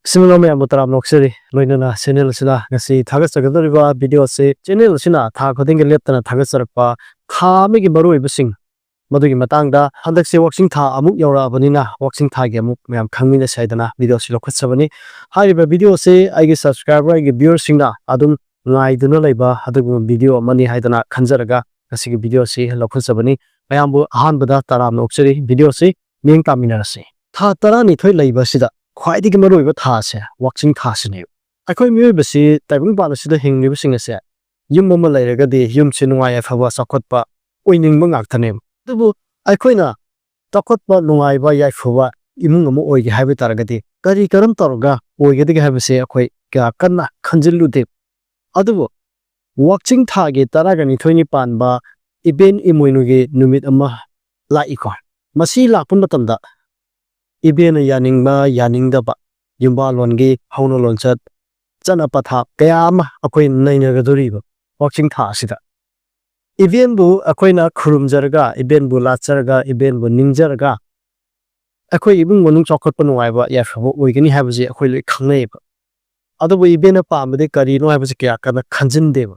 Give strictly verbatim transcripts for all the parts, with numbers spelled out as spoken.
ꯏꯆꯤꯟ ꯏꯅꯥꯎ ꯃꯌꯥꯝꯕꯨ ꯇꯔꯥꯝꯅ ꯑꯣꯛꯆꯔꯤ꯫ ꯂꯣꯏꯅꯅ ꯆꯦꯅꯦꯜ ꯑꯁꯤꯗ ꯉꯁꯤ ꯊꯥꯒꯠꯆꯒꯗꯧꯔꯤꯕ ꯚꯤꯗꯤꯑꯣ ꯑꯁꯤ, ꯆꯦꯅꯦꯜ ꯑꯁꯤꯅ ꯊꯥ ꯈꯨꯗꯤꯡꯒꯤ ꯂꯦꯞꯇꯅ ꯊꯥꯒꯠꯆꯔꯛꯄ ꯊꯥ ꯑꯃꯒꯤ ꯃꯔꯨꯑꯣꯏꯕꯁꯤꯡ, ꯃꯗꯨꯒꯤ ꯃꯇꯥꯡꯗ, ꯍꯟꯗꯛꯁꯦ ꯋꯥꯛꯆꯤꯡ ꯊꯥ ꯑꯃꯨꯛ ꯌꯧꯔꯛꯑꯕꯅꯤꯅ ꯋꯥꯛꯆꯤꯡ ꯊꯥꯒꯤ ꯑꯃꯨꯛ ꯃꯌꯥꯝ ꯈꯪꯃꯤꯟꯅꯁꯦ ꯍꯥꯏꯗꯅ ꯚꯤꯗꯤꯑꯣ ꯑꯁꯤ ꯂꯧꯈꯠꯆꯕꯅꯤ꯫ ꯍꯥꯏꯔꯤꯕ ꯚꯤꯗꯤꯑꯣ ꯑꯁꯤ ꯑꯩꯒꯤ ꯁꯕꯁꯀ꯭ꯔꯥꯏꯕꯔ, ꯑꯩꯒꯤ ꯚ꯭ꯌꯨꯋꯔꯁꯤꯡꯅ ꯑꯗꯨꯝ ꯉꯥꯏꯗꯨꯅ ꯂꯩꯕ ꯑꯗꯨꯒꯨꯝꯕ ꯚꯤꯗꯤꯑꯣ ꯑꯃꯅꯤ ꯍꯥꯏꯗꯅ ꯈꯟꯖꯔꯒ ꯉꯁꯤꯒꯤ ꯚꯤꯗꯤꯑꯣ ꯑꯁꯤ ꯂꯧꯈꯠꯆꯕꯅꯤ꯫ ꯃꯌꯥꯝꯕꯨ ꯑꯍꯥꯟꯕꯗ ꯇꯔꯥꯝꯅ ꯑꯣꯛꯆꯔꯤ꯫ ꯚꯤꯗꯤꯑꯣ ꯑꯁꯤ ꯃꯤꯠꯌꯦꯡ ꯇꯥꯃꯤꯟꯅꯔꯁꯤ꯫ ꯊꯥ ꯇꯔꯥꯅꯤꯊꯣꯏ ꯂꯩꯕ ꯑꯁꯤꯗ ꯈ꯭ꯋꯥꯏꯗꯒꯤ ꯃꯔꯨꯑꯣꯏꯕ ꯊꯥ ꯑꯁꯦ ꯋꯥꯛꯆꯤꯡ ꯊꯥꯁꯤꯅꯦꯕ꯫ ꯑꯩꯈꯣꯏ ꯃꯤꯑꯣꯏꯕꯁꯤ ꯇꯥꯏꯕꯪꯄꯥꯟ ꯑꯁꯤꯗ ꯍꯤꯡꯂꯤꯕꯁꯤꯡ ꯑꯁꯦ ꯌꯨꯝ ꯑꯃ ꯂꯩꯔꯒꯗꯤ ꯌꯨꯝꯁꯤ ꯅꯨꯡꯉꯥꯏ ꯌꯥꯏꯐꯕ ꯆꯥꯎꯈꯠꯄ ꯑꯣꯏꯅꯤꯡꯕ ꯉꯥꯛꯇꯅꯦꯕ꯫ ꯑꯗꯨꯕꯨ ꯑꯩꯈꯣꯏꯅ ꯆꯥꯎꯈꯠꯄ, ꯅꯨꯡꯉꯥꯏꯕ, ꯌꯥꯏꯐꯕ ꯏꯃꯨꯡ ꯑꯃ ꯑꯣꯏꯒꯦ ꯍꯥꯏꯕ ꯇꯥꯔꯒꯗꯤ ꯀꯔꯤ ꯀꯔꯝ ꯇꯧꯔꯒ ꯑꯣꯏꯒꯗꯒꯦ ꯍꯥꯏꯕꯁꯦ ꯑꯩꯈꯣꯏ ꯀꯌꯥ ꯀꯟꯅ ꯈꯟꯖꯤꯜꯂꯨꯗꯦ꯫ ꯑꯗꯨꯕꯨ ꯋꯥꯛꯆꯤꯡ ꯊꯥꯒꯤ ꯇꯔꯥꯒ ꯅꯤꯊꯣꯏꯅꯤ ꯄꯥꯟꯕ ꯏꯕꯦꯟ ꯏꯃꯣꯏꯅꯨꯒꯤ ꯅꯨꯃꯤꯠ ꯑꯃ ꯂꯥꯛꯏꯀꯣ꯫ ꯃꯁꯤ ꯂꯥꯛꯄ ꯃꯇꯝꯗ ꯏꯕꯦꯟꯅ ꯌꯥꯅꯤꯡꯕ ꯌꯥꯅꯤꯡꯗꯕ, ꯌꯨꯝꯕꯥꯜꯂꯣꯟꯒꯤ ꯍꯧꯅ ꯂꯣꯟꯆꯠ, ꯆꯠꯅ ꯄꯊꯥꯞ ꯀꯌꯥ ꯑꯃ ꯑꯩꯈꯣꯏ ꯅꯩꯅꯒꯗꯧꯔꯤꯕ ꯋꯥꯛꯆꯤꯡ ꯊꯥ ꯑꯁꯤꯗ꯫ ꯏꯕꯦꯟꯕꯨ ꯑꯩꯈꯣꯏꯅ ꯈꯨꯔꯨꯝꯖꯔꯒ, ꯏꯕꯦꯟꯕꯨ ꯂꯥꯠꯆꯔꯒ, ꯏꯕꯦꯟꯕꯨ ꯅꯤꯡꯖꯔꯒ ꯑꯩꯈꯣꯏ ꯏꯃꯨꯡ ꯃꯅꯨꯡ ꯆꯥꯎꯈꯠꯄ ꯅꯨꯡꯉꯥꯏꯕ ꯌꯥꯏꯐꯕ ꯑꯣꯏꯒꯅꯤ ꯍꯥꯏꯕꯁꯤ ꯑꯩꯈꯣꯏ ꯂꯣꯏ ꯈꯪꯅꯩꯌꯦꯕ꯫ ꯑꯗꯨꯕꯨ ꯏꯕꯦꯟꯅ ꯄꯥꯝꯕꯗꯤ ꯀꯔꯤꯅꯣ ꯍꯥꯏꯕꯁꯤ ꯀꯌꯥ ꯀꯟꯅ ꯈꯟꯖꯤꯟꯗꯦꯕ꯫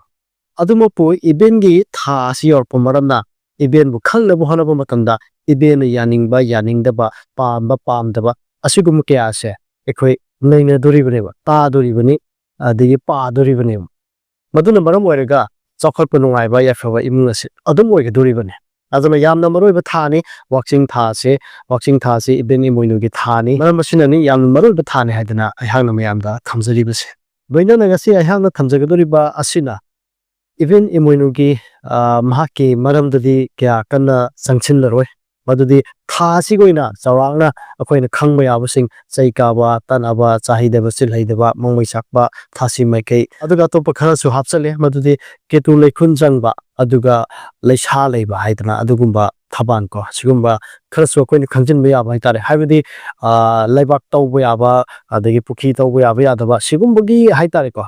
ꯑꯗꯨꯃꯛꯄꯨ ꯏꯕꯦꯟꯒꯤ ꯊꯥ ꯑꯁꯤ ꯌꯧꯔꯛꯄ ꯃꯔꯝꯅ ꯏꯕꯦꯟꯕꯨ ꯈꯪꯅꯕ ꯍꯣꯠꯅꯕ ꯃꯇꯝꯗ ꯏꯕꯦꯟꯅ ꯌꯥꯅꯤꯡꯕ, ꯌꯥꯅꯤꯡꯗꯕ, ꯄꯥꯝꯕ, ꯄꯥꯝꯗꯕ ꯑꯁꯤꯒꯨꯝꯕ ꯀꯌꯥ ꯑꯁꯦ ꯑꯩꯈꯣꯏ ꯅꯩꯅꯗꯣꯔꯤꯕꯅꯦꯕ, ꯇꯥꯗꯣꯔꯤꯕꯅꯤ, ꯑꯗꯒꯤ ꯄꯥꯗꯣꯔꯤꯕꯅꯦꯕ꯫ ꯃꯗꯨꯅ ꯃꯔꯝ ꯑꯣꯏꯔꯒ ꯆꯥꯎꯈꯠꯄ ꯅꯨꯡꯉꯥꯏꯕ ꯌꯥꯏꯐꯕ ꯏꯃꯨꯡ ꯑꯁꯤ ꯑꯗꯨꯝ ꯑꯣꯏꯒꯗꯣꯔꯤꯕꯅꯤ꯫ ꯑꯗꯨꯅ ꯌꯥꯝꯅ ꯃꯔꯨꯑꯣꯏꯕ ꯊꯥꯅꯤ ꯋꯥꯛꯆꯤꯡ ꯊꯥꯁꯦ꯫ ꯋꯥꯛꯆꯤꯡ ꯊꯥꯁꯤ ꯏꯕꯦꯟ ꯏꯃꯣꯏꯅꯨꯒꯤ ꯊꯥꯅꯤ꯫ ꯃꯔꯝ ꯑꯁꯤꯅꯅꯤ ꯌꯥꯝꯅ ꯃꯔꯨꯑꯣꯏꯕ ꯊꯥꯅꯤ ꯍꯥꯏꯗꯅ ꯑꯩꯍꯥꯛꯅ ꯃꯌꯥꯝꯗ ꯊꯝꯖꯔꯤꯕꯁꯦ꯫ ꯂꯣꯏꯅꯅ ꯉꯁꯤ ꯑꯩꯍꯥꯛꯅ ꯊꯝꯖꯒꯗꯧꯔꯤꯕ ꯑꯁꯤꯅ ꯏꯕꯦꯟ ꯏꯃꯣꯏꯅꯨꯒꯤ, ꯑ, ꯃꯍꯥꯛꯀꯤ ꯃꯔꯝꯗꯗꯤ ꯀꯌꯥ ꯀꯟꯅ ꯆꯪꯁꯤꯜꯂꯔꯣꯏ꯫ ꯃꯗꯨꯗꯤ ꯊꯥ ꯑꯁꯤꯒꯤ ꯑꯣꯏꯅ ꯆꯥꯎꯔꯥꯛꯅ ꯑꯩꯈꯣꯏꯅ ꯈꯪꯕ ꯌꯥꯕꯁꯤꯡ, ꯆꯩ ꯀꯥꯕ, ꯇꯠꯅꯕ, ꯆꯥꯍꯩꯗꯕ, ꯆꯤꯜꯍꯩꯗꯕ, ꯃꯣꯡꯃꯩ ꯆꯥꯛꯄ, ꯊꯥꯁꯤ ꯃꯥꯏꯀꯩ, ꯑꯗꯨꯒ ꯑꯇꯣꯞꯄ ꯈꯔꯁꯨ ꯍꯥꯞꯆꯜꯂꯦ꯫ ꯃꯗꯨꯗꯤ ꯀꯦꯇꯨ ꯂꯩꯈꯨꯟ ꯆꯪꯕ, ꯑꯗꯨꯒ ꯂꯩꯁꯥ ꯂꯩꯕ ꯍꯥꯏꯗꯅ ꯑꯗꯨꯒꯨꯝꯕ ꯊꯕꯥꯟ ꯀꯣ, ꯁꯤꯒꯨꯝꯕ ꯈꯔꯁꯨ ꯑꯩꯈꯣꯏꯅ ꯈꯪꯖꯤꯟꯕ ꯌꯥꯕ ꯍꯥꯏꯇꯥꯔꯦ꯫ ꯍꯥꯏꯕꯗꯤ, ꯑ, ꯂꯩꯕꯥꯛ ꯇꯧꯕ ꯌꯥꯕ, ꯑꯗꯒꯤ ꯄꯨꯈ꯭ꯔꯤ ꯇꯧꯕ ꯌꯥꯕ ꯌꯥꯗꯕ, ꯁꯤꯒꯨꯝꯕꯒꯤ ꯍꯥꯏꯇꯥꯔꯦꯀꯣ,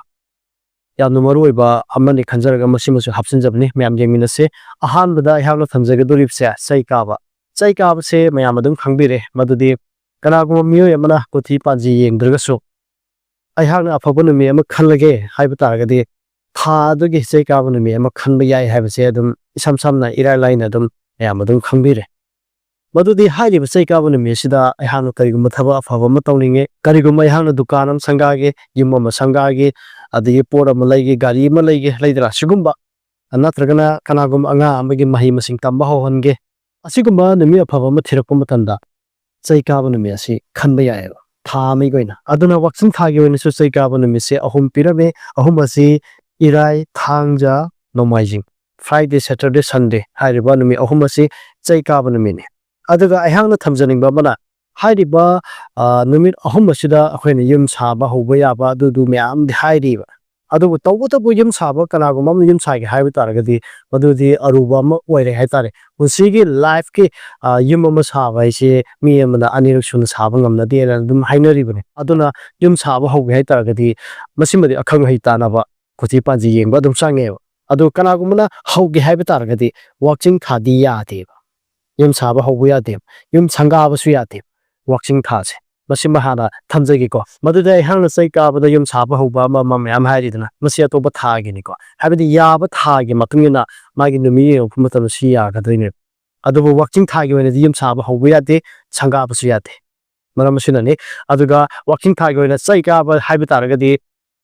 ꯌꯥꯝꯅ ꯃꯔꯨꯑꯣꯏꯕ ꯑꯃꯅꯤ ꯈꯟꯖꯔꯒ ꯃꯁꯤꯃꯁꯨ ꯍꯥꯞꯆꯤꯟꯖꯕꯅꯤ꯫ ꯃꯌꯥꯝ ꯌꯦꯡꯃꯤꯟꯅꯁꯤ꯫ ꯑꯍꯥꯟꯕꯗ ꯑꯩꯍꯥꯛꯅ ꯊꯝꯖꯒꯗꯧꯔꯤꯕꯁꯦ ꯆꯩ ꯀꯥꯕ꯫ ꯆꯩ ꯀꯥꯕꯁꯦ ꯃꯌꯥꯝ ꯑꯗꯨꯝ ꯈꯪꯕꯤꯔꯦ꯫ ꯃꯗꯨꯗꯤ ꯀꯅꯥꯒꯨꯝꯕ ꯃꯤꯑꯣꯏ ꯑꯃꯅ ꯀꯣꯊꯤ ꯄꯥꯟꯖꯤ ꯌꯦꯡꯗ꯭ꯔꯒꯁꯨ ꯑꯩꯍꯥꯛꯅ ꯑꯐꯕ ꯅꯨꯃꯤꯠ ꯑꯃ ꯈꯜꯂꯒꯦ ꯍꯥꯏꯕ ꯇꯥꯔꯒꯗꯤ, ꯊꯥ ꯑꯗꯨꯒꯤ ꯆꯩ ꯀꯥꯕ ꯅꯨꯃꯤꯠ ꯑꯃ ꯈꯟꯕ ꯌꯥꯏ ꯍꯥꯏꯕꯁꯦ ꯑꯗꯨꯝ ꯏꯁꯝ ꯁꯝꯅ, ꯏꯔꯥꯏ ꯂꯥꯏꯅ ꯑꯗꯨꯝ ꯃꯌꯥꯝ ꯑꯗꯨꯝ ꯈꯪꯕꯤꯔꯦ꯫ ꯃꯗꯨꯗꯤ ꯍꯥꯏꯔꯤꯕ ꯆꯩ ꯀꯥꯕ ꯅꯨꯃꯤꯠꯁꯤꯗ ꯑꯩꯍꯥꯛꯅ ꯀꯔꯤꯒꯨꯝꯕ ꯊꯕꯛ ꯑꯐꯕ ꯑꯃ ꯇꯧꯅꯤꯡꯉꯦ, ꯀꯔꯤꯒꯨꯝꯕ ꯑꯩꯍꯥꯛꯅ ꯗꯨꯀꯥꯟ ꯑꯃ ꯁꯪꯒꯥꯒꯦ, ꯌꯨꯝ ꯑꯃ ꯁꯪꯒꯥꯒꯦ, ꯑꯗꯒꯤ ꯄꯣꯠ ꯑꯃ ꯂꯩꯒꯦ, ꯒꯥꯔꯤ ꯑꯃ ꯂꯩꯒꯦ, ꯂꯩꯗꯅ, ꯁꯤꯒꯨꯝꯕ, ꯅꯠꯇ꯭ꯔꯒꯅ ꯀꯅꯥꯒꯨꯝꯕ ꯑꯉꯥꯡ ꯑꯃꯒꯤ ꯃꯍꯩ ꯃꯁꯤꯡ ꯇꯝꯕ ꯍꯧꯍꯟꯒꯦ, ꯑꯁꯤꯒꯨꯝꯕ ꯅꯨꯃꯤꯠ ꯑꯐꯕ ꯑꯃ ꯊꯤꯔꯛꯄ ꯃꯇꯝꯗ ꯆꯩ ꯀꯥꯕ ꯅꯨꯃꯤꯠ ꯑꯁꯤ ꯈꯟꯕ ꯌꯥꯏꯑꯕ, ꯊꯥ ꯑꯃꯒꯤ ꯑꯣꯏꯅ꯫ ꯑꯗꯨꯅ ꯋꯥꯛꯆꯤꯡ ꯊꯥꯒꯤ ꯑꯣꯏꯅꯁꯨ ꯆꯩ ꯀꯥꯕ ꯅꯨꯃꯤꯠꯁꯦ ꯑꯍꯨꯝ ꯄꯤꯔꯝꯃꯦ꯫ ꯑꯍꯨꯝ ꯑꯁꯤ ꯏꯔꯥꯏ, ꯊꯥꯡꯖ, ꯅꯣꯡꯃꯥꯏꯖꯤꯡ, Friday, Saturday, Sunday ꯍꯥꯏꯔꯤꯕ ꯅꯨꯃꯤꯠ ꯑꯍꯨꯝ ꯑꯁꯤ ꯆꯩ ꯀꯥꯕ ꯅꯨꯃꯤꯠꯅꯤ꯫ ꯑꯗꯨꯒ ꯑꯩꯍꯥꯛꯅ ꯊꯝꯖꯅꯤꯡꯕ ꯑꯃꯅ, ꯍꯥꯏꯔꯤꯕ, ꯑ, ꯅꯨꯃꯤꯠ ꯑꯍꯨꯝ ꯑꯁꯤꯗ ꯑꯩꯈꯣꯏꯅ ꯌꯨꯝ ꯁꯥꯕ ꯍꯧꯕ ꯌꯥꯕ ꯑꯗꯨꯗꯨ ꯃꯌꯥꯝꯗꯤ ꯍꯥꯏꯔꯤꯕ꯫ ꯑꯗꯨꯕꯨ ꯇꯧꯕꯇꯕꯨ ꯌꯨꯝ ꯁꯥꯕ, ꯀꯅꯥꯒꯨꯝꯕ ꯑꯃꯅ ꯌꯨꯝ ꯁꯥꯒꯦ ꯍꯥꯏꯕ ꯇꯥꯔꯒꯗꯤ, ꯃꯗꯨꯗꯤ ꯑꯔꯨꯕ ꯑꯃ ꯑꯣꯏꯔꯦ ꯍꯥꯏꯇꯥꯔꯦ꯫ ꯄꯨꯟꯁꯤꯒꯤ ꯂꯥꯏꯐꯀꯤ, ꯑ, ꯌꯨꯝ ꯑꯃ ꯁꯥꯕ ꯍꯥꯏꯁꯦ ꯃꯤ ꯑꯃꯅ ꯑꯅꯤꯔꯛ ꯁꯨꯅ ꯁꯥꯕ ꯉꯝꯅꯗꯦꯅ ꯑꯗꯨꯝ ꯍꯥꯏꯅꯔꯤꯕꯅꯤ꯫ ꯑꯗꯨꯅ ꯌꯨꯝ ꯁꯥꯕ ꯍꯧꯒꯦ ꯍꯥꯏ ꯇꯥꯔꯒꯗꯤ, ꯃꯁꯤꯃꯗꯤ ꯑꯈꯪ ꯑꯍꯩ ꯇꯥꯟꯅꯕ, ꯀꯣꯆꯤ ꯄꯥꯟꯖꯤ ꯌꯦꯡꯕ ꯑꯗꯨꯝ ꯆꯪꯉꯦꯕ꯫ ꯑꯗꯨ ꯀꯅꯥꯒꯨꯝꯕꯅ ꯍꯧꯒꯦ ꯍꯥꯏꯕ ꯇꯥꯔꯒꯗꯤ, ꯋꯥꯛꯆꯤꯡ ꯊꯥꯗꯤ ꯌꯥꯗꯦꯕ꯫ ꯌꯨꯝ ꯁꯥꯕ ꯍꯧꯕ ꯌꯥꯗꯦꯕ꯫ ꯌꯨꯝ ꯁꯪꯒꯥꯕꯁꯨ ꯌꯥꯗꯦꯕ, ꯋꯥꯛꯆꯤꯡ ꯊꯥꯁꯦ꯫ ꯃꯁꯤꯃ ꯍꯥꯟꯅ ꯊꯝꯖꯒꯦꯀꯣ꯫ ꯃꯗꯨꯗ ꯑꯩꯍꯥꯛꯅ ꯆꯩ ꯀꯥꯕꯗ ꯌꯨꯝ ꯁꯥꯕ ꯍꯧꯕ ꯑꯃ ꯑꯃ ꯃꯌꯥꯝ ꯍꯥꯏꯔꯤꯗꯅ, ꯃꯁꯤ ꯑꯇꯣꯞꯄ ꯊꯥꯒꯤꯅꯤꯀꯣ꯫ ꯍꯥꯏꯕꯗꯤ ꯌꯥꯕ ꯊꯥꯒꯤ ꯃꯇꯨꯡ ꯏꯟꯅ ꯃꯥꯒꯤ ꯅꯨꯃꯤꯠ ꯌꯦꯡꯉꯛꯄ ꯃꯇꯝꯗ ꯁꯤ ꯌꯥꯒꯗꯣꯏꯅꯦꯕ꯫ ꯑꯗꯨꯕꯨ ꯋꯥꯛꯆꯤꯡ ꯊꯥꯒꯤ ꯑꯣꯏꯅꯗꯤ ꯌꯨꯝ ꯁꯥꯕ ꯍꯧꯕ ꯌꯥꯗꯦ, ꯁꯪꯒꯥꯕꯁꯨ ꯌꯥꯗꯦ꯫ ꯃꯔꯝ ꯑꯁꯤꯅꯅꯤ꯫ ꯑꯗꯨꯒ ꯋꯥꯛꯆꯤꯡ ꯊꯥꯒꯤ ꯑꯣꯏꯅ ꯆꯩ ꯀꯥꯕ ꯍꯥꯏꯕ ꯇꯥꯔꯒꯗꯤ,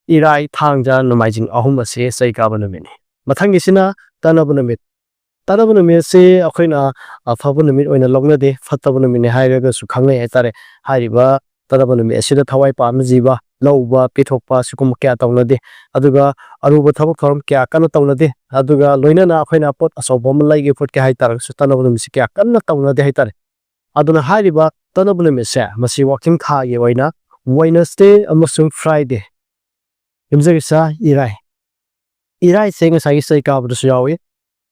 ꯏꯔꯥꯏ, ꯊꯥꯡꯖ, ꯅꯣꯡꯃꯥꯏꯖꯤꯡ ꯑꯍꯨꯝ ꯑꯁꯤ ꯆꯩ ꯀꯥꯕ ꯅꯨꯃꯤꯠꯅꯤ꯫ ꯃꯊꯪꯒꯤꯁꯤꯅ ꯇꯅꯕ ꯅꯨꯃꯤꯠ꯫ ꯇꯅꯕ ꯅꯨꯃꯤꯠꯁꯤ ꯑꯩꯈꯣꯏꯅ ꯑꯐꯕ ꯅꯨꯃꯤꯠ ꯑꯣꯏꯅ ꯂꯧꯅꯗꯦ, ꯐꯠꯇꯕ ꯅꯨꯃꯤꯠꯅꯤ ꯍꯥꯏꯔꯒꯁꯨ ꯈꯪꯅꯩ ꯍꯥꯏꯇꯥꯔꯦ꯫ ꯍꯥꯏꯔꯤꯕ ꯇꯅꯕ ꯅꯨꯃꯤꯠ ꯑꯁꯤꯗ ꯊꯋꯥꯏ ꯄꯥꯟꯕ ꯖꯤꯕ, ꯂꯧ ꯎꯕ, ꯄꯦꯊꯣꯛꯄ, ꯁꯤꯒꯨꯝꯕ ꯀꯌꯥ ꯇꯧꯅꯗꯦ꯫ ꯑꯗꯨꯒ ꯑꯔꯨꯕ ꯊꯕꯛ ꯊꯧꯔꯝ ꯀꯌꯥ ꯀꯟꯅ ꯇꯧꯅꯗꯦ꯫ ꯑꯗꯨꯒ ꯂꯣꯏꯅꯅ ꯑꯩꯈꯣꯏꯅ ꯄꯣꯠ ꯑꯆꯧꯕ ꯑꯃ ꯂꯩꯒꯦ ꯈꯣꯠꯀꯦ ꯍꯥꯏ ꯇꯥꯔꯒꯁꯨ ꯇꯅꯕ ꯅꯨꯃꯤꯠꯁꯤ ꯀꯌꯥ ꯀꯟꯅ ꯇꯧꯅꯗꯦ ꯍꯥꯏꯇꯥꯔꯦ꯫ ꯑꯗꯨꯅ ꯍꯥꯏꯔꯤꯕ ꯇꯅꯕ ꯅꯨꯃꯤꯠꯁꯦ, ꯃꯁꯤ ꯋꯥꯛꯆꯤꯡ ꯊꯥꯒꯤ ꯑꯣꯏꯅ Wednesday ꯑꯃꯁꯨꯡ Friday, ꯌꯨꯝꯖꯀꯩꯁ ꯏꯔꯥꯏ, ꯏꯔꯥꯏꯁꯦ ꯉꯁꯥꯏꯒꯤ ꯆꯩ ꯀꯥꯕꯗꯁꯨ ꯌꯥꯎꯏ,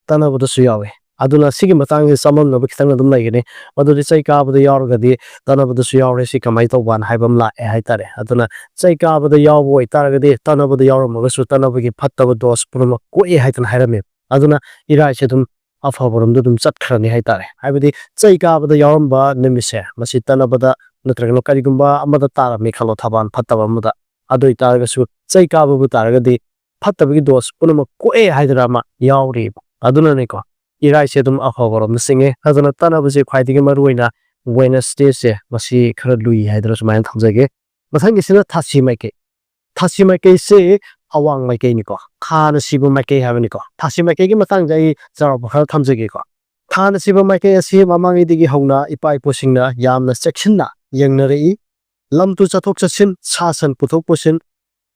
ꯇꯅꯕꯗꯁꯨ ꯌꯥꯎꯏ꯫ ꯑꯗꯨꯅ ꯁꯤꯒꯤ ꯃꯇꯥꯡꯁꯦ ꯆꯃꯝꯅꯕ ꯈꯤꯇꯪ ꯑꯗꯨꯝ ꯂꯩꯒꯅꯤ꯫ ꯃꯗꯨꯗꯤ ꯆꯩ ꯀꯥꯕꯗ ꯌꯥꯎꯔꯒꯗꯤ ꯇꯅꯕꯗꯁꯨ ꯌꯥꯎꯔꯦ, ꯁꯤ ꯀꯃꯥꯏꯅ ꯇꯧꯕꯅ ꯍꯥꯏꯕ ꯑꯃ ꯂꯥꯛꯑꯦ ꯍꯥꯏꯇꯥꯔꯦ꯫ ꯑꯗꯨꯅ ꯆꯩ ꯀꯥꯕꯗ ꯌꯥꯎꯕ ꯑꯣꯏꯇꯥꯔꯒꯗꯤ, ꯇꯅꯕꯗ ꯌꯥꯎꯔꯝꯃꯒꯁꯨ ꯇꯅꯕꯒꯤ ꯐꯠꯇꯕ ꯗꯣꯁ ꯄꯨꯝꯅꯃꯛ ꯀꯣꯛꯑꯦ ꯍꯥꯏꯗꯅ ꯍꯥꯏꯔꯝꯃꯦ꯫ ꯑꯗꯨꯅ ꯏꯔꯥꯏꯁꯦ ꯑꯗꯨꯝ ꯑꯐꯕꯔꯣꯝꯗ ꯑꯗꯨꯝ ꯆꯠꯈ꯭ꯔꯅꯤ ꯍꯥꯏꯇꯥꯔꯦ꯫ ꯍꯥꯏꯕꯗꯤ ꯆꯩ ꯀꯥꯕꯗ ꯌꯥꯎꯔꯝꯕ ꯅꯨꯃꯤꯠꯁꯦ, ꯃꯁꯤ ꯇꯅꯕꯗ ꯅꯠꯇ꯭ꯔꯒꯅ ꯀꯔꯤꯒꯨꯝꯕ ꯑꯃꯗ ꯇꯥꯔꯝꯃꯦ ꯈꯜꯂꯣ, ꯊꯕꯥꯜ ꯐꯠꯇꯕ ꯑꯃꯗ, ꯑꯗꯨ ꯑꯣꯏꯇꯥꯔꯒꯁꯨ ꯆꯩ ꯀꯥꯕꯕꯨ ꯇꯥꯔꯒꯗꯤ ꯐꯠꯇꯕꯒꯤ ꯗꯣꯁ ꯄꯨꯝꯅꯃꯛ ꯀꯣꯛꯑꯦ ꯍꯥꯏꯗꯅ ꯑꯃ ꯌꯥꯎꯔꯤꯕ꯫ ꯑꯗꯨꯅꯅꯦꯀꯣ, ꯏꯔꯥꯏꯁꯦ ꯑꯗꯨꯝ ꯑꯐꯕꯔꯣꯝꯗ ꯆꯤꯡꯉꯦ꯫ ꯑꯗꯨꯅ ꯇꯠꯅꯕꯁꯦ ꯈ꯭ꯋꯥꯏꯗꯒꯤ ꯃꯔꯨ ꯑꯣꯏꯅ ꯋꯦꯅꯁꯗꯦꯁꯦ ꯃꯁꯤ ꯈꯔ ꯂꯨꯏ ꯍꯥꯏꯗꯅ ꯁꯨꯃꯥꯏꯅ ꯊꯝꯖꯒꯦ꯫ ꯃꯊꯪꯒꯤꯁꯤꯅ ꯊꯥꯁꯤ ꯃꯥꯏꯀꯩ꯫ ꯊꯥꯁꯤ ꯃꯥꯏꯀꯩꯁꯦ ꯑꯋꯥꯡ ꯃꯥꯏꯀꯩꯅꯤꯀꯣ, ꯊꯥꯅ ꯁꯤꯕ ꯃꯥꯏꯀꯩ ꯍꯥꯏꯕꯅꯤꯀꯣ꯫ ꯊꯥꯁꯤ ꯃꯥꯏꯀꯩꯒꯤ ꯃꯇꯥꯡꯗ ꯑꯩ ꯆꯥꯎꯔꯥꯛꯄ ꯈꯔ ꯊꯝꯖꯒꯦꯀꯣ꯫ ꯊꯥꯅ ꯁꯤꯕ ꯃꯥꯏꯀꯩ ꯑꯁꯤ ꯃꯃꯥꯡꯉꯩꯗꯒꯤ ꯍꯧꯅ ꯏꯄꯥ ꯏꯄꯨꯁꯤꯡꯅ ꯌꯥꯝꯅ ꯆꯦꯛꯁꯤꯟꯅ ꯌꯦꯡꯅꯔꯛꯏ꯫ ꯂꯝ ꯇꯨ ꯆꯠꯊꯣꯛ ꯆꯠꯁꯤꯟ, ꯁꯥ ꯁꯟ ꯄꯨꯊꯣꯛ ꯄꯨꯁꯤꯟ,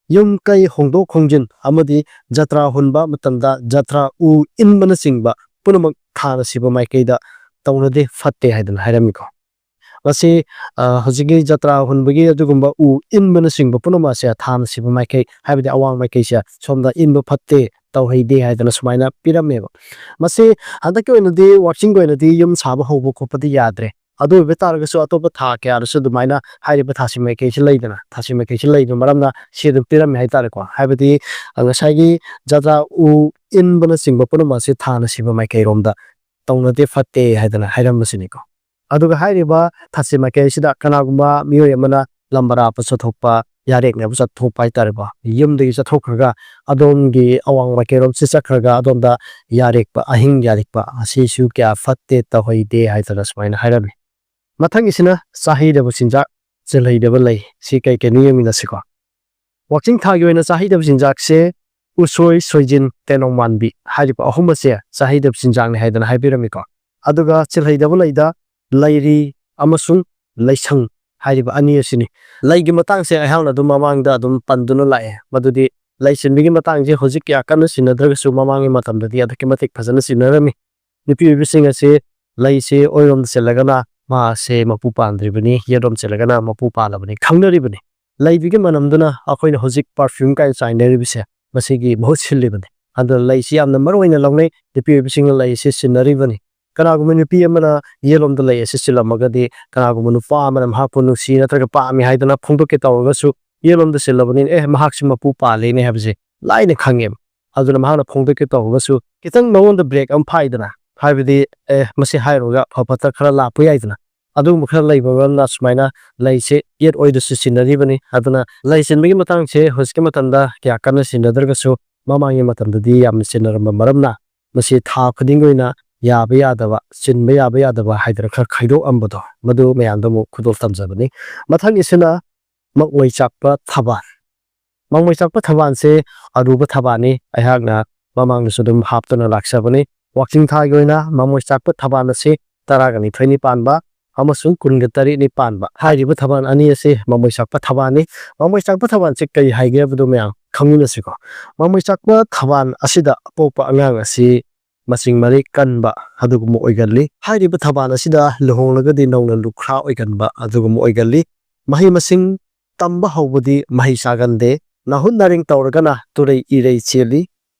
ꯌꯨꯝ ꯀꯩ ꯍꯣꯡꯗꯣꯛ ꯍꯣꯡꯖꯤꯟ ꯑꯃꯗꯤ ꯖꯇ꯭ꯔꯥ ꯍꯨꯟꯕ ꯃꯇꯝꯗ ꯖꯇ꯭ꯔꯥ ꯎ ꯏꯟꯕꯅꯆꯤꯡꯕ ꯄꯨꯝꯅꯃꯛ ꯊꯥꯅ ꯁꯤꯕ ꯃꯥꯏꯀꯩꯗ ꯇꯧꯅꯗꯦ, ꯐꯠꯇꯦ ꯍꯥꯏꯗꯅ ꯍꯥꯏꯔꯝꯃꯤꯀꯣ꯫ ꯃꯁꯤ, ꯑ, ꯍꯧꯖꯤꯛꯀꯤ ꯖꯇ꯭ꯔꯥ ꯍꯨꯟꯕꯒꯤ ꯑꯗꯨꯒꯨꯝꯕ ꯎ ꯏꯟꯕꯅꯆꯤꯡꯕ ꯄꯨꯝꯅꯃꯛ ꯑꯁꯦ ꯊꯥꯅ ꯁꯤꯕ ꯃꯥꯏꯀꯩ, ꯍꯥꯏꯕꯗꯤ ꯑꯋꯥꯡ ꯃꯥꯏꯀꯩꯁꯦ ꯁꯣꯝꯗ ꯏꯟꯕ ꯐꯠꯇꯦ, ꯇꯧꯍꯩꯗꯦ ꯍꯥꯏꯗꯅ ꯁꯨꯃꯥꯏꯅ ꯄꯤꯔꯝꯃꯦꯕ꯫ ꯃꯁꯤ ꯍꯟꯗꯛꯀꯤ ꯑꯣꯏꯅꯗꯤ ꯋꯥꯛꯆꯤꯡꯒꯤ ꯑꯣꯏꯅꯗꯤ ꯌꯨꯝ ꯁꯥꯕ ꯍꯧꯕ ꯈꯣꯠꯄꯗꯤ ꯌꯥꯗ꯭ꯔꯦ꯫ ꯑꯗꯨ ꯑꯣꯏꯕ ꯇꯥꯔꯒꯁꯨ ꯑꯇꯣꯞꯄ ꯊꯥ ꯀꯌꯥꯗꯁꯨ ꯑꯗꯨꯃꯥꯏꯅ ꯍꯥꯏꯔꯤꯕ ꯊꯥꯁꯤ ꯃꯥꯏꯀꯩꯁꯤ ꯂꯩꯗꯅ, ꯊꯥꯁꯤ ꯃꯥꯏꯀꯩꯁꯤ ꯂꯩꯕ ꯃꯔꯝꯅ ꯁꯤ ꯑꯗꯨꯝ ꯄꯤꯔꯝꯃꯦ ꯍꯥꯏꯇꯥꯔꯦꯀꯣ꯫ ꯍꯥꯏꯕꯗꯤ, ꯑ, ꯉꯁꯥꯏꯒꯤ ꯖꯇ꯭ꯔꯥ ꯎ ꯏꯟꯕꯅꯆꯤꯡꯕ ꯄꯨꯝꯅꯃꯛ ꯑꯁꯤ ꯊꯥꯅ ꯁꯤꯕ ꯃꯥꯏꯀꯩꯔꯣꯝꯗ ꯇꯧꯅꯗꯦ, ꯐꯠꯇꯦ ꯍꯥꯏꯗꯅ ꯍꯥꯏꯔꯝꯕꯁꯤꯅꯤꯀꯣ꯫ ꯑꯗꯨꯒ ꯍꯥꯏꯔꯤꯕ ꯊꯥꯁꯤ ꯃꯥꯏꯀꯩ ꯑꯁꯤꯗ ꯀꯅꯥꯒꯨꯝꯕ ꯃꯤꯑꯣꯏ ꯑꯃꯅ ꯂꯝ ꯑꯔꯥꯞꯄ ꯆꯠꯊꯣꯛꯄ, ꯌꯥꯔꯦꯛꯅꯕ ꯆꯠꯊꯣꯛꯄ ꯍꯥꯏꯇꯥꯔꯦꯀꯣ, ꯌꯨꯝꯗꯒꯤ ꯆꯠꯊꯣꯛꯈ꯭ꯔꯒ ꯑꯗꯣꯝꯒꯤ ꯑꯋꯥꯡ ꯃꯥꯏꯀꯩꯔꯣꯝꯁꯤ ꯆꯠꯈ꯭ꯔꯒ ꯑꯗꯣꯝꯗ ꯌꯥꯔꯦꯛꯄ, ꯑꯍꯤꯡ ꯌꯥꯔꯦꯛꯄ ꯑꯁꯤꯁꯨ ꯀꯌꯥ ꯐꯠꯇꯦ, ꯇꯧꯍꯩꯗꯦ ꯍꯥꯏꯗꯅ ꯁꯨꯃꯥꯏꯅ ꯍꯥꯏꯔꯝꯃꯤ꯫ ꯃꯊꯪꯒꯤꯁꯤꯅ ꯆꯥꯍꯩꯗꯕ ꯆꯤꯟꯖꯥꯛ, ꯆꯤꯜꯍꯩꯗꯕ ꯂꯩ꯫ ꯁꯤ ꯀꯩ ꯀꯩꯅꯣ ꯌꯦꯡꯃꯤꯟꯅꯁꯤꯀꯣ꯫ ꯋꯥꯛꯆꯤꯡ ꯊꯥꯒꯤ ꯑꯣꯏꯅ ꯆꯥꯍꯩꯗꯕ ꯆꯤꯟꯖꯥꯛꯁꯦ ꯎꯁꯣꯏ, ꯁꯣꯏꯖꯤꯟ, ꯇꯦꯅꯧ ꯃꯥꯟꯕꯤ ꯍꯥꯏꯔꯤꯕ ꯑꯍꯨꯝ ꯑꯁꯦ ꯆꯥꯍꯩꯗꯕ ꯆꯤꯟꯖꯥꯛꯅꯤ ꯍꯥꯏꯗꯅ ꯍꯥꯏꯕꯤꯔꯝꯃꯤꯀꯣ꯫ ꯑꯗꯨꯒ ꯆꯤꯜꯍꯩꯗꯕ ꯂꯩꯗ ꯂꯩꯔꯤ ꯑꯃꯁꯨꯡ ꯂꯩꯁꯪ ꯍꯥꯏꯔꯤꯕ ꯑꯅꯤ ꯑꯁꯤꯅꯤ꯫ ꯂꯩꯒꯤ ꯃꯇꯥꯡꯁꯦ ꯑꯩꯍꯥꯛꯅ ꯑꯗꯨꯝ ꯃꯃꯥꯡꯗ ꯑꯗꯨꯝ ꯄꯟꯗꯨꯅ ꯂꯥꯛꯑꯦ, ꯃꯗꯨꯗꯤ ꯂꯩ ꯆꯤꯟꯕꯒꯤ ꯃꯇꯥꯡꯁꯦ ꯍꯧꯖꯤꯛ ꯀꯌꯥ ꯀꯟꯅ ꯆꯤꯟꯅꯗ꯭ꯔꯒꯁꯨ ꯃꯃꯥꯡꯒꯤ ꯃꯇꯝꯗꯗꯤ ꯑꯗꯨꯛꯀꯤ ꯃꯇꯤꯛ ꯐꯖꯅ ꯆꯤꯟꯅꯔꯝꯃꯤ꯫ ꯅꯨꯄꯤ ꯑꯣꯏꯕꯤꯁꯤꯡ ꯑꯁꯤ ꯂꯩꯁꯤ ꯑꯣꯏꯔꯣꯝꯗ ꯆꯤꯜꯂꯒꯅ ꯃꯍꯥꯛꯁꯦ ꯃꯄꯨ ꯄꯥꯟꯗ꯭ꯔꯤꯕꯅꯤ, ꯌꯦꯠꯂꯣꯝ ꯆꯤꯜꯂꯒꯅ ꯃꯄꯨ ꯄꯥꯜꯂꯕꯅꯤ ꯈꯪꯅꯔꯤꯕꯅꯤ꯫ ꯂꯩꯗꯨꯒꯤ ꯃꯅꯝꯗꯨꯅ ꯑꯩꯈꯣꯏꯅ ꯍꯧꯖꯤꯛ perfume ꯀꯥꯏꯅ ꯆꯥꯏꯅꯔꯤꯕꯁꯦ, ꯃꯁꯤꯒꯤ ꯃꯍꯨꯠ ꯁꯤꯜꯂꯤꯕꯅꯤ꯫ ꯑꯗꯨꯅ ꯂꯩꯁꯤ ꯌꯥꯝꯅ ꯃꯔꯨ ꯑꯣꯏꯅ ꯂꯧꯅꯩ, ꯅꯨꯄꯤ ꯑꯣꯏꯕꯤꯁꯤꯡꯅ ꯂꯩ ꯑꯁꯤ ꯆꯤꯟꯅꯔꯤꯕꯅꯤ꯫ ꯀꯅꯥꯒꯨꯝꯕ ꯅꯨꯄꯤ ꯑꯃꯅ ꯌꯦꯠꯂꯣꯝꯗ ꯂꯩ ꯑꯁꯤ ꯆꯤꯜꯂꯝꯃꯒꯗꯤ, ꯀꯅꯥꯒꯨꯝꯕ ꯅꯨꯄꯥ ꯑꯃꯅ ꯃꯍꯥꯛꯄꯨ ꯅꯨꯡꯁꯤ ꯅꯠꯇ꯭ꯔꯒ ꯄꯥꯝꯃꯤ ꯍꯥꯏꯗꯅ ꯐꯣꯡꯗꯣꯛꯀꯦ ꯇꯧꯔꯒꯁꯨ, ꯌꯦꯠꯂꯣꯝꯗ ꯆꯤꯜꯂꯕꯅꯤꯅ, "ꯑꯦ, ꯃꯍꯥꯛꯁꯤ ꯃꯄꯨ ꯄꯥꯜꯂꯦꯅꯦ" ꯍꯥꯏꯕꯁꯦ ꯂꯥꯏꯅ ꯈꯪꯉꯦꯕ꯫ ꯑꯗꯨꯅ ꯃꯍꯥꯛꯅ ꯐꯣꯡꯗꯣꯛꯀꯦ ꯇꯧꯔꯒꯁꯨ ꯈꯤꯇꯪ ꯃꯉꯣꯟꯗ break ꯑꯃ ꯐꯥꯏꯗꯅ, ꯍꯥꯏꯕꯗꯤ, "ꯑꯦ, ꯃꯁꯤ ꯍꯥꯏꯔꯨꯔꯒ ꯑꯐ ꯐꯠꯇ ꯈꯔ ꯂꯥꯛꯄ ꯌꯥꯏꯗꯅ", ꯑꯗꯨꯒꯨꯝꯕ ꯈꯔ ꯂꯩꯕ ꯃꯔꯝꯅ ꯁꯨꯃꯥꯏꯅ ꯂꯩꯁꯦ ꯌꯦꯠ ꯑꯣꯏꯗꯁꯨ ꯆꯤꯟꯅꯔꯤꯕꯅꯤ꯫ ꯑꯗꯨꯅ ꯂꯩ ꯆꯤꯟꯕꯒꯤ ꯃꯇꯥꯡꯁꯦ ꯍꯧꯖꯤꯛꯀꯤ ꯃꯇꯝꯗ ꯀꯌꯥ ꯀꯟꯅ ꯆꯤꯟꯅꯗ꯭ꯔꯒꯁꯨ ꯃꯃꯥꯡꯒꯤ ꯃꯇꯝꯗꯗꯤ ꯌꯥꯝꯅ ꯆꯤꯟꯅꯔꯝꯕ ꯃꯔꯝꯅ ꯃꯁꯤ ꯊꯥ ꯈꯨꯗꯤꯡꯒꯤ ꯑꯣꯏꯅ ꯌꯥꯕ ꯌꯥꯗꯕ, ꯆꯤꯟꯕ ꯌꯥꯕ ꯌꯥꯗꯕ ꯍꯥꯏꯗꯅ ꯈꯔ ꯈꯥꯏꯗꯣꯛꯑꯝꯕꯗꯣ, ꯃꯗꯨ ꯃꯌꯥꯝꯗ ꯑꯃꯨꯛ ꯈꯨꯗꯣꯜ ꯇꯝꯖꯕꯅꯤ꯫ ꯃꯊꯪꯒꯤꯁꯤꯅ ꯃꯛꯂꯣꯏ ꯆꯥꯛꯄ ꯊꯕꯥꯜ꯫ ꯃꯛꯂꯣꯏ ꯆꯥꯛꯄ ꯊꯕꯥꯜꯁꯦ ꯑꯔꯨꯕ ꯊꯕꯥꯜꯅꯤ꯫ ꯑꯩꯍꯥꯛꯅ ꯃꯃꯥꯡꯗꯁꯨ ꯑꯗꯨꯝ ꯍꯥꯞꯇꯨꯅ ꯂꯥꯛꯆꯕꯅꯤ꯫ ꯋꯥꯛꯆꯤꯡ ꯊꯥꯒꯤ ꯑꯣꯏꯅ ꯃꯛꯂꯣꯏ ꯆꯥꯛꯄ ꯊꯕꯥꯜ ꯑꯁꯤ ꯇꯔꯥꯒ ꯅꯤꯊꯣꯏꯅꯤ ꯄꯥꯟꯕ ꯑꯃꯁꯨꯡ ꯀꯨꯟꯒ ꯇꯔꯦꯠꯅꯤ ꯄꯥꯟꯕ꯫ ꯍꯥꯏꯔꯤꯕ ꯊꯕꯥꯜ ꯑꯅꯤ ꯑꯁꯤ ꯃꯛꯂꯣꯏ ꯆꯥꯛꯄ ꯊꯕꯥꯜꯅꯤ꯫ ꯃꯛꯂꯣꯏ ꯆꯥꯛꯄ ꯊꯕꯥꯜꯁꯤ ꯀꯔꯤ ꯍꯥꯏꯒꯦ ꯍꯥꯏꯕꯗꯨ ꯃꯌꯥꯝ ꯈꯪꯃꯤꯟꯅꯁꯤꯀꯣ꯫ ꯃꯛꯂꯣꯏ ꯆꯥꯛꯄ ꯊꯕꯥꯜ ꯑꯁꯤꯗ ꯑꯄꯣꯛꯄ ꯑꯉꯥꯡ ꯑꯁꯤ ꯃꯁꯤꯡ ꯃꯔꯦꯛ ꯀꯟꯕ ꯑꯗꯨꯒꯨꯝꯕ ꯑꯣꯏꯒꯜꯂꯤ꯫ ꯍꯥꯏꯔꯤꯕ ꯊꯕꯥꯜ ꯑꯁꯤꯗ ꯂꯨꯍꯣꯡꯂꯒꯗꯤ ꯅꯧꯅ ꯂꯨꯈ꯭ꯔꯥ ꯑꯣꯏꯒꯟꯕ ꯑꯗꯨꯒꯨꯝꯕ ꯑꯣꯏꯒꯜꯂꯤ꯫ ꯃꯍꯩ ꯃꯁꯤꯡ ꯇꯝꯕ ꯍꯧꯕꯗꯤ ꯃꯍꯩ ꯆꯥꯒꯟꯗꯦ꯫ ꯅꯥꯍꯨꯠ ꯅꯥꯔꯦꯡ ꯇꯧꯔꯒꯅ ꯇꯨꯔꯩ ꯏꯔꯩ ꯆꯦꯜꯂꯤ꯫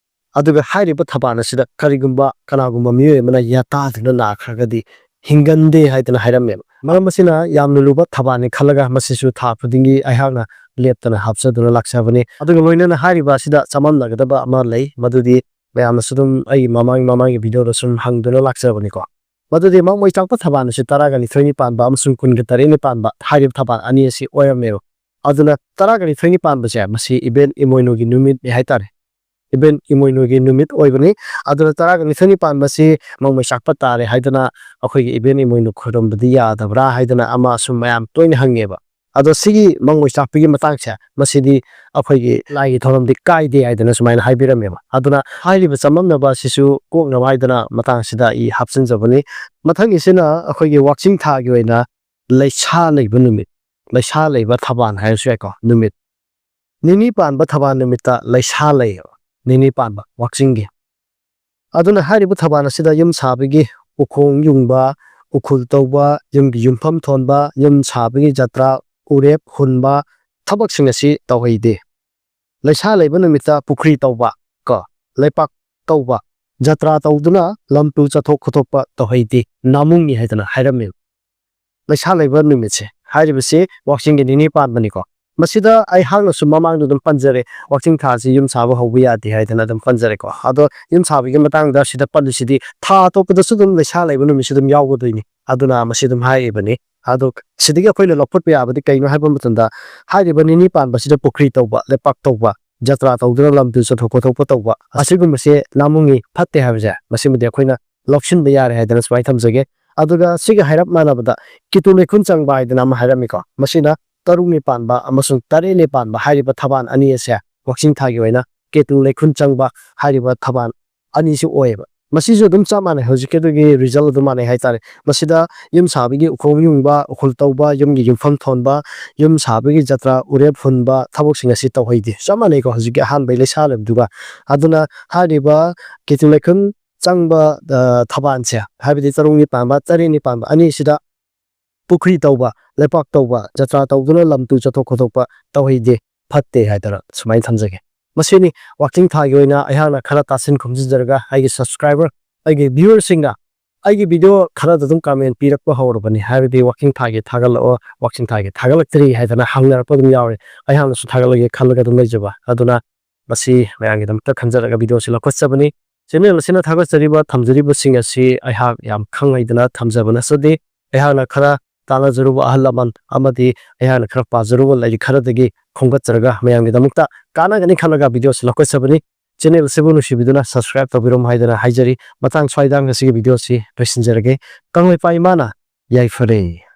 ꯑꯗꯨꯒ ꯍꯥꯏꯔꯤꯕ ꯊꯕꯥꯜ ꯑꯁꯤꯗ ꯀꯔꯤꯒꯨꯝꯕ ꯀꯅꯥꯒꯨꯝꯕ ꯃꯤꯑꯣꯏ ꯑꯃꯅ ꯌꯥꯇꯥꯗꯨꯅ ꯅꯥꯈ꯭ꯔꯒꯗꯤ ꯍꯤꯡꯒꯟꯗꯦ ꯍꯥꯏꯗꯅ ꯍꯥꯏꯔꯝꯃꯦꯕ꯫ ꯃꯔꯝ ꯑꯁꯤꯅ ꯌꯥꯝꯅ ꯂꯨꯕ ꯊꯕꯥꯜꯅꯤ ꯈꯜꯂꯒ ꯃꯁꯤꯁꯨ ꯊꯥ ꯈꯨꯗꯤꯡꯒꯤ ꯑꯩꯍꯥꯛꯅ ꯂꯦꯞꯇꯅ ꯍꯥꯞꯆꯗꯨꯅ ꯂꯥꯛꯆꯕꯅꯤ꯫ ꯑꯗꯨꯒ ꯂꯣꯏꯅꯅ ꯍꯥꯏꯔꯤꯕ ꯑꯁꯤꯗ ꯆꯃꯝꯅꯒꯗꯕ ꯑꯃ ꯂꯩ, ꯃꯗꯨꯗꯤ ꯃꯌꯥꯝꯅꯁꯨ ꯑꯗꯨꯝ ꯑꯩꯒꯤ ꯃꯃꯥꯡ ꯃꯃꯥꯡꯒꯤ ꯚꯤꯗꯤꯑꯣꯗ ꯁꯨꯝ ꯍꯪꯗꯨꯅ ꯂꯥꯛꯆꯕꯅꯤꯀꯣ꯫ ꯃꯗꯨꯗꯤ ꯃꯛꯂꯣꯏ ꯆꯥꯛꯄ ꯊꯕꯥꯜ ꯑꯁꯤ ꯇꯔꯥꯒ ꯅꯤꯊꯣꯏꯅꯤ ꯄꯥꯟꯕ ꯑꯃꯁꯨꯡ ꯀꯨꯟꯒ ꯇꯔꯦꯠꯅꯤ ꯄꯥꯟꯕ ꯍꯥꯏꯔꯤꯕ ꯊꯕꯥꯜ ꯑꯅꯤ ꯑꯁꯤ ꯑꯣꯏꯔꯝꯃꯦꯕ꯫ ꯑꯗꯨꯅ ꯇꯔꯥꯒ ꯅꯤꯊꯣꯏꯅꯤ ꯄꯥꯟꯕꯁꯦ ꯃꯁꯤ ꯏꯕꯦꯟ ꯏꯃꯣꯏꯅꯨꯒꯤ ꯅꯨꯃꯤꯠꯅꯤ ꯍꯥꯏꯇꯥꯔꯦ꯫ ꯏꯕꯦꯟ ꯏꯃꯣꯏꯅꯨꯒꯤ ꯅꯨꯃꯤꯠ ꯑꯣꯏꯕꯅꯤ꯫ ꯑꯗꯨꯅ ꯇꯔꯥꯒ ꯅꯤꯊꯣꯏꯅꯤ ꯄꯥꯟꯕꯁꯤ ꯃꯛꯂꯣꯏ ꯆꯥꯛꯄ ꯇꯥꯔꯦ ꯍꯥꯏꯗꯅ ꯑꯩꯈꯣꯏꯒꯤ ꯏꯕꯦꯟ ꯏꯃꯣꯏꯅꯨ ꯈꯨꯔꯨꯝꯕꯗꯤ ꯌꯥꯗꯕ꯭ꯔꯥ ꯍꯥꯏꯗꯅ ꯑꯃ ꯁꯨꯝ ꯃꯌꯥꯝ ꯇꯣꯏꯅ ꯍꯪꯉꯦꯕ꯫ ꯑꯗꯣ ꯁꯤꯒꯤ ꯃꯛꯂꯣꯏ ꯆꯥꯛꯄꯒꯤ ꯃꯇꯥꯡꯁꯦ ꯃꯁꯤꯗꯤ ꯑꯩꯈꯣꯏꯒꯤ ꯂꯥꯏꯒꯤ ꯊꯧꯔꯝꯗꯤ ꯀꯥꯏꯗꯦ ꯍꯥꯏꯗꯅ ꯁꯨꯃꯥꯏꯅ ꯍꯥꯏꯕꯤꯔꯝꯃꯦꯕ꯫ ꯑꯗꯨꯅ ꯍꯥꯏꯔꯤꯕ ꯆꯃꯝꯅꯕ ꯑꯁꯤꯁꯨ ꯀꯣꯛꯅꯕ ꯍꯥꯏꯗꯅ ꯃꯇꯥꯡꯁꯤꯗ ꯑꯩ ꯍꯥꯞꯆꯤꯟꯖꯕꯅꯤ꯫ ꯃꯊꯪꯒꯤꯁꯤꯅ ꯑꯩꯈꯣꯏꯒꯤ ꯋꯥꯛꯆꯤꯡ ꯊꯥꯒꯤ ꯑꯣꯏꯅ ꯂꯩꯁꯥ ꯂꯩꯕ ꯅꯨꯃꯤꯠ, ꯂꯩꯁꯥ ꯂꯩꯕ ꯊꯕꯥꯜ ꯍꯥꯏꯔꯁꯨ ꯌꯥꯏꯀꯣ, ꯅꯨꯃꯤꯠ ꯅꯤꯅꯤ ꯄꯥꯟꯕ ꯊꯕꯥꯜ ꯅꯨꯃꯤꯠꯇ ꯂꯩꯁꯥ ꯂꯩꯌꯦꯕ, ꯅꯤꯅꯤ ꯄꯥꯟꯕ ꯋꯥꯛꯆꯤꯡꯒꯤ꯫ ꯑꯗꯨꯅ ꯍꯥꯏꯔꯤꯕ ꯊꯕꯥꯜ ꯑꯁꯤꯗ ꯌꯨꯝ ꯁꯥꯕꯒꯤ ꯎꯈꯣꯡ ꯌꯨꯡꯕ, ꯎꯈꯨꯜ ꯇꯧꯕ, ꯌꯨꯝꯒꯤ ꯌꯨꯝꯐꯝ ꯊꯣꯟꯕ, ꯌꯨꯝ ꯁꯥꯕꯒꯤ ꯖꯇ꯭ꯔꯥ, ꯎꯔꯦꯞ ꯍꯨꯟꯕ ꯊꯕꯛꯁꯤꯡ ꯑꯁꯤ ꯇꯧꯍꯩꯗꯦ꯫ ꯂꯩꯁꯥ ꯂꯩꯕ ꯅꯨꯃꯤꯠꯇ ꯄꯨꯈ꯭ꯔꯤ ꯇꯧꯕ, ꯀꯣ, ꯂꯩꯄꯥꯛ ꯇꯧꯕ, ꯖꯇ꯭ꯔꯥ ꯇꯧꯗꯨꯅ ꯂꯝ ꯇꯨ ꯆꯠꯊꯣꯛ ꯈꯣꯠꯇꯣꯛꯄ ꯇꯧꯍꯩꯗꯦ, ꯅꯥꯃꯨꯡꯅꯤ ꯍꯥꯏꯗꯅ ꯍꯥꯏꯔꯝꯃꯦꯕ꯫ ꯂꯩꯁꯥ ꯂꯩꯕ ꯅꯨꯃꯤꯠꯁꯦ ꯍꯥꯏꯔꯤꯕꯁꯤ ꯋꯥꯛꯆꯤꯡꯒꯤ ꯅꯤꯅꯤ ꯄꯥꯟꯕꯅꯤꯀꯣ꯫ ꯃꯁꯤꯗ ꯑꯩꯍꯥꯛꯅꯁꯨ ꯃꯃꯥꯡꯗ ꯑꯗꯨꯝ ꯄꯟꯖꯔꯦ, ꯋꯥꯛꯆꯤꯡ ꯊꯥꯁꯤ ꯌꯨꯝ ꯁꯥꯕ ꯍꯧꯕ ꯌꯥꯗꯦ ꯍꯥꯏꯗꯅ ꯑꯗꯨꯝ ꯄꯟꯖꯔꯦꯀꯣ꯫ ꯑꯗꯣ ꯌꯨꯝ ꯁꯥꯕꯒꯤ ꯃꯇꯥꯡꯗ ꯁꯤꯗ ꯄꯜꯂꯤꯁꯤꯗꯤ ꯊꯥ ꯑꯇꯣꯞꯄꯗꯁꯨ ꯑꯗꯨꯝ ꯂꯩꯁꯥ ꯂꯩꯕ ꯅꯨꯃꯤꯠꯁꯨ ꯑꯗꯨꯝ ꯌꯥꯎꯒꯗꯣꯏꯅꯤ꯫ ꯑꯗꯨꯅ ꯃꯁꯤ ꯑꯗꯨꯝ ꯍꯥꯏꯔꯤꯕꯅꯤ꯫ ꯑꯗꯣ ꯁꯤꯗꯒꯤ ꯑꯩꯈꯣꯏꯅ ꯂꯧꯈꯠꯄ ꯌꯥꯕꯗꯤ ꯀꯩꯅꯣ ꯍꯥꯏꯕ ꯃꯇꯝꯗ, ꯍꯥꯏꯔꯤꯕ ꯅꯤꯅꯤ ꯄꯥꯟꯕꯁꯤꯗ ꯄꯨꯈ꯭ꯔꯤ ꯇꯧꯕ, ꯂꯩꯄꯥꯛ ꯇꯧꯕ, ꯖꯇ꯭ꯔꯥ ꯇꯧꯗꯨꯅ ꯂꯝ ꯇꯨ ꯆꯠꯊꯣꯛ ꯈꯣꯠꯇꯣꯛꯄ ꯇꯧꯕ, ꯑꯁꯤꯒꯨꯝꯕꯁꯦ ꯅꯥꯃꯨꯡꯉꯤ, ꯐꯠꯇꯦ ꯍꯥꯏꯕꯁꯦ ꯃꯁꯤꯃꯗꯤ ꯑꯩꯈꯣꯏꯅ ꯂꯧꯁꯤꯟꯕ ꯌꯥꯔꯦ ꯍꯥꯏꯗꯅ ꯁꯨꯃꯥꯏꯅ ꯊꯝꯖꯒꯦ꯫ ꯑꯗꯨꯒ ꯁꯤꯒ ꯍꯥꯏꯔꯞ ꯃꯥꯟꯅꯕꯗ ꯀꯦꯇꯨ ꯂꯩꯈꯨꯟ ꯆꯪꯕ ꯍꯥꯏꯗꯅ ꯑꯃ ꯍꯥꯏꯔꯝꯃꯤꯀꯣ꯫ ꯃꯁꯤꯅ ꯇꯔꯨꯡꯅꯤ ꯄꯥꯟꯕ ꯑꯃꯁꯨꯡ ꯇꯔꯦꯠꯅꯤ ꯄꯥꯟꯕ ꯍꯥꯏꯔꯤꯕ ꯊꯕꯥꯟ ꯑꯅꯤ ꯑꯁꯦ ꯋꯥꯛꯆꯤꯡ ꯊꯥꯒꯤ ꯑꯣꯏꯅ ꯀꯦꯇꯨ ꯂꯩꯈꯨꯟ ꯆꯪꯕ ꯍꯥꯏꯔꯤꯕ ꯊꯕꯥꯟ ꯑꯅꯤꯁꯤ ꯑꯣꯏꯌꯦꯕ꯫ ꯃꯁꯤꯁꯨ ꯑꯗꯨꯝ ꯆꯞ ꯃꯥꯟꯅꯩ, ꯍꯧꯖꯤꯛꯀꯤꯗꯨꯒꯤ ꯔꯤꯖꯜ ꯑꯗꯨꯝ ꯃꯥꯟꯅꯩ ꯍꯥꯏꯇꯥꯔꯦ꯫ ꯃꯁꯤꯗ ꯌꯨꯝ ꯁꯥꯕꯒꯤ ꯎꯈꯣꯡ ꯌꯨꯡꯕ, ꯎꯈꯨꯜ ꯇꯧꯕ, ꯌꯨꯝꯒꯤ ꯌꯨꯝꯐꯝ ꯊꯣꯟꯕ, ꯌꯨꯝ ꯁꯥꯕꯒꯤ ꯖꯇ꯭ꯔꯥ ꯎꯔꯦꯞ ꯍꯨꯟꯕ ꯊꯕꯛꯁꯤꯡ ꯑꯁꯤ ꯇꯧꯍꯩꯗꯦ꯫ ꯆꯞ ꯃꯥꯟꯅꯩꯀꯣ ꯍꯧꯖꯤꯛꯀꯤ ꯑꯍꯥꯟꯕꯒꯤ ꯂꯩꯁꯥ ꯂꯩꯕꯗꯨꯒ꯫ ꯑꯗꯨꯅ ꯍꯥꯏꯔꯤꯕ ꯀꯦꯇꯨ ꯂꯩꯈꯨꯟ ꯆꯪꯕ, ꯑ, ꯊꯕꯥꯟꯁꯦ, ꯍꯥꯏꯕꯗꯤ ꯇꯔꯨꯡꯅꯤ ꯄꯥꯟꯕ, ꯇꯔꯦꯠꯅꯤ ꯄꯥꯟꯕ ꯑꯅꯤꯁꯤꯗ ꯄꯨꯈ꯭ꯔꯤ ꯇꯧꯕ, ꯂꯩꯄꯥꯛ ꯇꯧꯕ, ꯖꯇ꯭ꯔꯥ ꯇꯧꯗꯨꯅ ꯂꯝ ꯇꯨ ꯆꯠꯊꯣꯛ ꯈꯣꯠꯇꯣꯛꯄ ꯇꯧꯍꯩꯗꯦ, ꯐꯠꯇꯦ ꯍꯥꯏꯗꯅ ꯁꯨꯃꯥꯏꯅ ꯊꯝꯖꯒꯦ꯫ ꯃꯁꯤꯅꯤ ꯋꯥꯛꯆꯤꯡ ꯊꯥꯒꯤ ꯑꯣꯏꯅ ꯑꯩꯍꯥꯛꯅ ꯈꯔ ꯇꯥꯁꯤꯟ ꯈꯣꯝꯖꯤꯟꯖꯔꯒ ꯑꯩꯒꯤ subscriber, ꯑꯩꯒꯤ viewerꯁꯤꯡꯅ ꯑꯩꯒꯤ video ꯈꯔꯗ ꯑꯗꯨꯝ comment ꯄꯤꯔꯛꯄ ꯍꯧꯔꯕꯅꯤ, ꯍꯥꯏꯕꯗꯤ ꯋꯥꯛꯆꯤꯡ ꯊꯥꯒꯤ ꯊꯥꯒꯠꯂꯛꯑꯣ, ꯋꯥꯛꯆꯤꯡ ꯊꯥꯒꯤ ꯊꯥꯒꯠꯂꯛꯇ꯭ꯔꯤ ꯍꯥꯏꯗꯅ ꯍꯪꯅꯔꯛꯄ ꯑꯗꯨꯝ ꯌꯥꯎꯔꯦ꯫ ꯑꯩꯍꯥꯛꯅꯁꯨ ꯊꯥꯒꯠꯂꯒꯦ ꯈꯜꯂꯒ ꯑꯗꯨꯝ ꯂꯩꯖꯕ꯫ ꯑꯗꯨꯅ ꯃꯁꯤ ꯃꯌꯥꯝꯒꯤꯗꯃꯛꯇ ꯈꯟꯖꯔꯒ videoꯁꯤ ꯂꯧꯈꯠꯆꯕꯅꯤ꯫ Channel ꯑꯁꯤꯅ ꯊꯥꯒꯠꯆꯔꯤꯕ, ꯊꯝꯖꯔꯤꯕꯁꯤꯡ ꯑꯁꯤ ꯑꯩꯍꯥꯛ ꯌꯥꯝ ꯈꯪ ꯍꯩꯗꯅ ꯊꯝꯖꯕ ꯅꯠꯆꯗꯦ꯫ ꯑꯩꯍꯥꯛꯅ ꯈꯔ ꯇꯥꯟꯅꯖꯔꯨꯕ ꯑꯍꯜ ꯂꯃꯟ ꯑꯃꯗꯤ ꯑꯩꯍꯥꯛꯅ ꯈꯔ ꯄꯥꯖꯔꯨꯕ ꯂꯥꯏꯔꯤꯛ ꯈꯔꯗꯒꯤ ꯈꯣꯝꯒꯠꯆꯔꯒ ꯃꯌꯥꯝꯒꯤꯗꯃꯛꯇ ꯀꯥꯟꯅꯒꯅꯤ ꯈꯜꯂꯒ videoꯁꯤ ꯂꯧꯈꯠꯆꯕꯅꯤ꯫ Channel ꯑꯁꯤꯕꯨ ꯅꯨꯡꯁꯤꯕꯤꯗꯨꯅ subscribe ꯇꯧꯕꯤꯔꯝꯃꯨ ꯍꯥꯏꯗꯅ ꯍꯥꯏꯖꯔꯤ꯫ ꯃꯇꯥꯡ ꯁ꯭ꯋꯥꯏꯗ ꯉꯁꯤꯒꯤ videoꯁꯤ ꯂꯣꯏꯁꯤꯟꯖꯔꯒꯦ꯫ ꯀꯪꯂꯩꯄꯥꯛ ꯏꯃꯥꯅ ꯌꯥꯏꯐꯔꯦ꯫